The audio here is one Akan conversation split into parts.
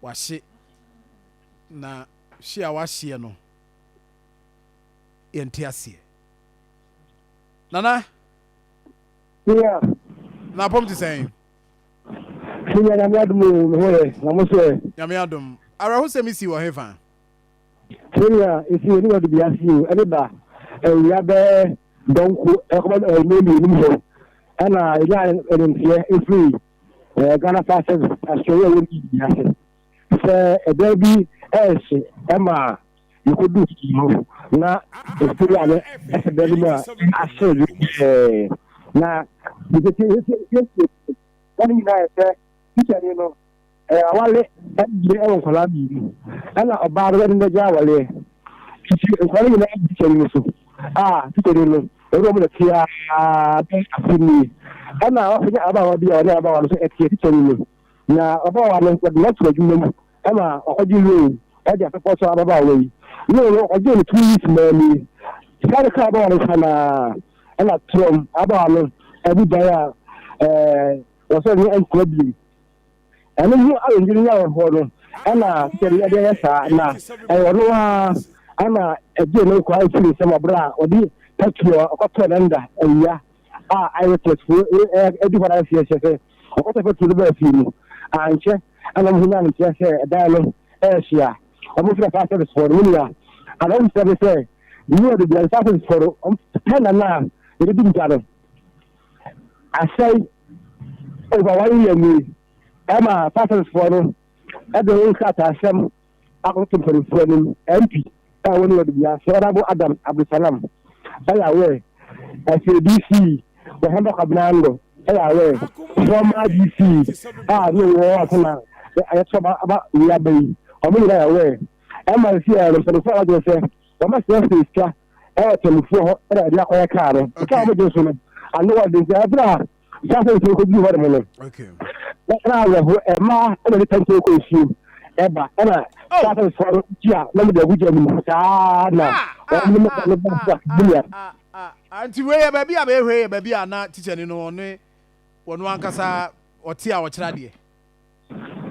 Wahye na hye a wahyeɛ no yɛnte aseɛ. Nana. Yeah. Na apɔm te sɛn? Senior Nyame adom o, me ho yɛ, na mo so ɛ? Nyame adom. Awerɛhosɛm si wɔ hefa? Senior, esi wɔ ne wɔ bi ase o, ɛne ba awia bɛɛ dɔnko ɛkɔbɔ ɛmɛ mmienu mu hɔ ɛna ɛnya ɛnimteɛ efiri ɛɛ Ghana Fire Service asɔre a ɛwɔ ne bi ase sɛ ɛdan bi ɛɛhye ɛma yɛkɔdu hɔ na efiri a no ɛsɛ dan no mu a ahyɛ ɛɛ na yɛsɛ yɛsɛ yɛsɛ wɔn nyinaa yɛ sɛ tikyani no ɛyɛ awale ɛbie ɛwɔ nkwadaa mmienu ɛna ɔbaa no ɛde n'agya awaleɛ titi nkwadaa no nyinaa di tikyani no so a tikyani no ɛwɔ wɔn na tia bɛ afe nie ɛna ɔfɛ abaawa bi a ɔne abaawa no so ɛteɛ tikyani no na abaawa no wɔde n'ato adwuma mu ɛma ɔkɔgye loan ɛde asopɔ so ababaawa yi loan no ɔgye no 2 weeks maa nie sika no ka abaawa no nsa naa ɛna trɔm abaawa no ɛbu dan a ɛɛ wɔsɛ ne nkura biem ɛno ho ayɛngyere nya wɔ hɔ no ɛna sɛde ɛde yɛ saa na ɛyɛ ɔno a ɛna ɛgye ne nkwa efiri nsɛm ɔbɛrɛ a ɔde petrol ɔkɔtɔ ne nda awia a eyewitness fo ɛdi hɔ na ɛsi ɛhyɛ sɛ ɔkɔtɔ petrol no bɛɛ fie mu ankyɛ ɛna ɔmo nya ne nkyɛn sɛ ɛdan no ɛɛhyia ɔmo fira fire service foɔ no mu nua ana ɔmo sɛ sɛ new ɔde bia fire service foɔ no ɔmo pɛ na na yɛde di nta no asɛe over one year mu yi ɛma fire service foɔ no ɛde wɔn nkrataa asɛm akɔto mpanimfoɔ anim. MP a wɔne wɔde bia sɛ Honourable Adam Abdulsalam ɛyɛ awɛ ɛsɛ DC wɔhɛn Kwabena Ando ɛyɛ awɛ former DC a ne wɔ asena ayɛtɔ aba aba wia aba yi ɔmo nyinaa yɛ awɛ ɛma nsi yɛ no mpanimfoɔ a wɔadwene sɛ wɔn asɛ sɛ sika ɛwɔ tɛmufoɔ hɔ ɛna ɛde akɔyɛ kaa no sika a wɔgye so no ano wɔ de nti ɛbɛrɛ a saa sɛ nsuo kɔduru hɔ nom no na awerɛho ɛmaa ɛna de tɛnkyɛn kɔ nsuo ɛba ɛna saa sɛ nsuo no gye a na mede agu gya no mu saa na wɔn ne mɛka no ba sa bunia. Nti wei yɛ baabi a bɛhwɛ yɛ baabi a na tikyani no ɔne wɔn ankasa ɔte a ɔkyerɛ adeɛ.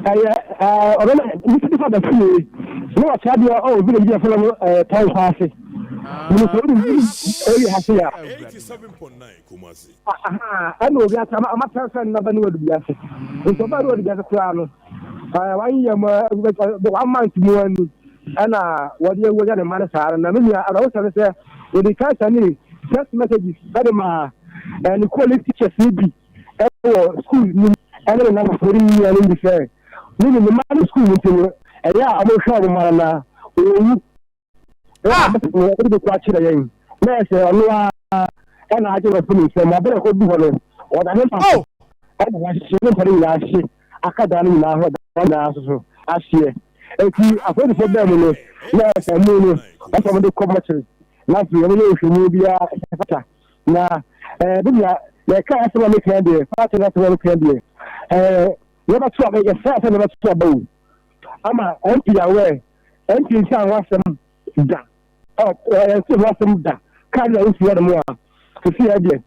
Ɛyɛ ɛɛ ɔno na nipa nipa da fie na ɔkyerɛ adeɛ ɔwɔ village bi a fɛlɛ no ɛɛ tɔn kwan ase minister obi ɛyɛ ha se ya ɛna obi ase ama ama transfer no naba ne wadu bi ase nti ɔbaa ne wadu bi ase koraa no ɛɛ wanyɛ mu ɛɛ one month mu ani ɛna wɔde ewu ɛyɛ ne mma no saa no na me nua arawosɛ no sɛ wɔde kan sɛ text messages ɛde ma ɛɛ ne colleague teachers ne bi ɛwɔ school mu ɛne ne namfoɔ ne nua no bi sɛ ne ne mma no school nti no ɛyɛ a wɔhwɛ wɔn mma no na wɔwu ɛna wɔde bɛkɔ akyerɛ yɛn na ɛsɛ ɔno a ɛna agye wɔ funu nsɛm abɛrɛ kɔ du hɔ no ɔda ne mpa so ɛna wahyehyɛ ne mpa no nyinaa ahye aka dan no nyinaa hɔ dan nyinaa nso so ahyeɛ eti apolisifoɔ bɛn mu no na ɛsɛ mu no ɔsɛ wɔde kɔ mɔkyere na afei wɔn yɛ nhwɛmu biara ɛfata na ɛɛ bi nea yɛka asɛm a meka deɛ faate na asɛm a meka deɛ ɛɛ yɛbɛto aba yɛsɛ asɛm yɛbɛto aba o ama MP awɛ MP nsa ho asɛm da ɔ ɛnse ho asɛm da kaa na wosi hɔ nom a sisi yɛ deɛ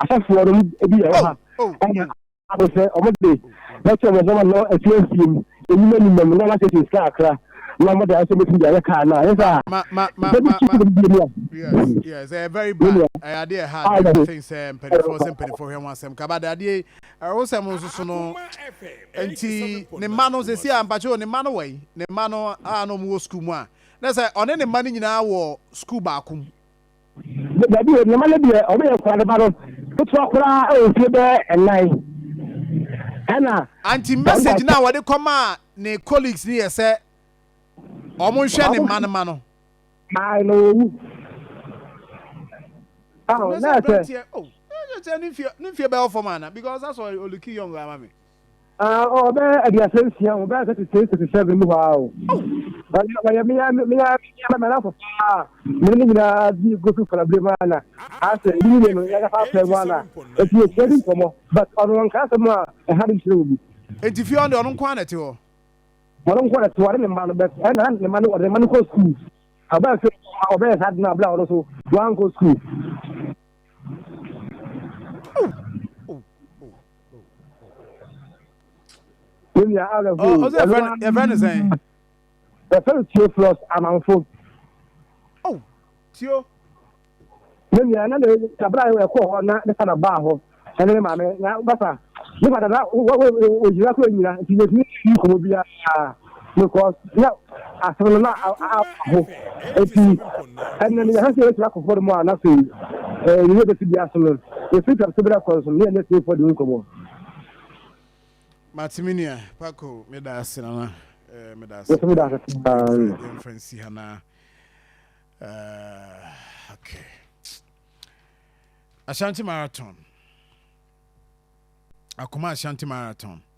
asɔfoɔ no bi yɛ wɔ ha ɛna ako sɛ ɔmo de bɛkyɛ ɔmo sɛ ɔmo no ɛtu afie mu enyim enyim mu na ɔmo asɛ sika akra na ɔmo de ayɛ sɛ ɔmo de ayɛ kaa na ayɛ sɛ a ma ma ma ebi ma kyi ma bi mu a Yes, ɛyɛ very bad. Ɛyɛ adeɛ ɛha adeɛ. I think sɛ mpanimfoɔ sɛ mpanimfoɔ hwɛ ho asɛm kaba de adeɛ ɛwosɛm nso so no nti ne mma no sɛsi a mpakyɛ ne mma no wɔ yi ne mma no a na ɔmo wɔ sukuu mu a na sɛ ɔne ne mma no nyinaa wɔ sukuu baako mu. Dabi o, nneɛma no deɛ ɔmo yɛ nkwadaa ba no ketewa koraa ɛwɔ fie bɛyɛ 4 ɛna anti message na wɔde kɔmaa ne colleagues ni yɛ sɛ ɔmo nhwɛ ne mma no ma no. Ayi na owu awo na ɛsɛ. Oh, ɛsɛ ne mfie bɛyɛ fam ana because that's why ɔ look young ama mi. Ɔbɛyɛ 36 o, ɔbɛyɛ 36, 37 mu hɔ a o ɔyɛ meya meya meya mɛna fɔ paa mene ne nyinaa di gosu falabere mu ana asɛ ebi ne no yɛka fa afɛ mu ana eti ekyir di nkɔmɔ but ɔno nka asɛm a ɛha de nkyerɛ obi. Eti fie ɔno deɛ ɔno nko ara na ɛte hɔ. Ɔno nko na ɛte hɔ ɔne ne mma no bɛ ɛna ne mma no ɔde ne mma no kɔ sukuu ɔbɛn sɛ ɔbɛyɛ saa de no abira ɔno so wankɔ sukuu. Ne nua awerɛhoɔ. Ɔsɛ yɛfrɛ no sɛn? Yɛfrɛ no Theophilus Amanfo. Oh, Tio. Ne nua na ne abira a ɛkɔɔ hɔ na ne fada baa hɔ ɛne ne maame na basa ne fada na ogyina kɔ nyina nti yɛtumi yi nkɔmɔ biara because na asɛm no na aho nti ɛnna ne yɛhwɛ sɛ yɛbɛtumi akɔ fɔdɔ mu a na afei ɛɛ yɛyɛ bɛsi bi ase no yɛfiri tam so berɛ kɔ so ne yɛne tiefoɔ de nkɔmɔ. Mate, me nua Paco, meda ase nana, meda ase. Yɛsɛ meda ase paa. Yɛmfa nsi ha na okay. Ashanti Marathon, Akoma Ashanti Marathon.